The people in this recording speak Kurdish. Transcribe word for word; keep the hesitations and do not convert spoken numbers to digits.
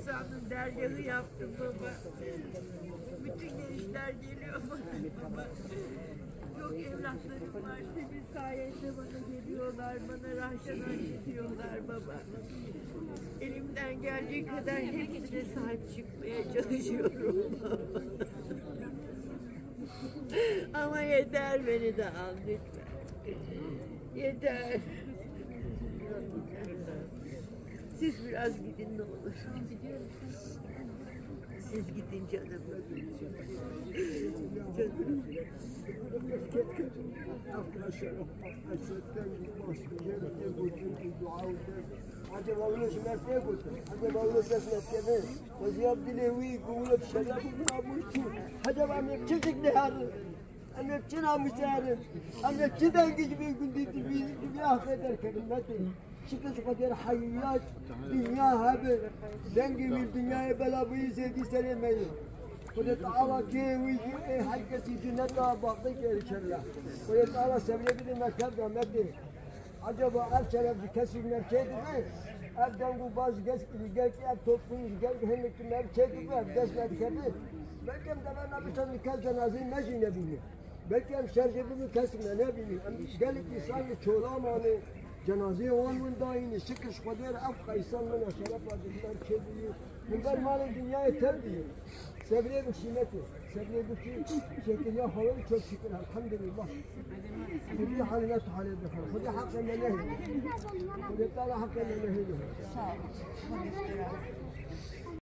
Sandım dergahı yaptım baba. Bütün gençler geliyor bana baba. Çok evlatlarım var. Senin sayende bana geliyorlar. Bana rahşan hallediyorlar baba. Elimden geldiği kadar hepsine sahip çıkmaya çalışıyorum. Ama yeter, beni de al lütfen. Yeter. Siz biraz gidin ne olur. Siz gidin canım. Canım. Acaba wilo ji me tê gotin? Acaba wilo kes me tê gotin? Xwezî ya dilê wî ku wilo bi şeref û namus çû. Acaba em ê çi zik diherin? Em ê çi namus herin? Em ê çi dengî ji vî gundî, ji vî, ji vî axê derkevin? Metê. Şikir ji Xwedê re heyat dinya hebe. Dengê wî dinyayê bela bûyî zêdî serê me ye. Xwedê Teala kê wî jî ê her kesî cennet da baxtê kê inşallah. Xwedê Teala sebrê bide me tev da metê. Acaba ev şeref ji kesî me çê dibe? Ev deng û baz ji kes, ji gelkî ev topbûyî ji gelkî hinek me ev çê dibe? Ev dest me dikeve? Belkî em deva nebişan li kes cenazeyê me jî nebîne. Belkî em şer jê bibin kes me nebîne. Em gelek însan li çola mane, cenazeyê wan winda yîne. Şikir ji Xwedê re ev qeysan min e, şerefa ji me çê bûye. Min ber malê dinyayê tev bûye. Sebrê bi şîmetê. Sebrê bi kî şekiliya xwe wê çok şükür. Elhamdülillah. Xwedî halê ne tu halê bixwe. Xwedî heqê me nehêle. Xwedî Teala heqê me nehêle. Sağ ol.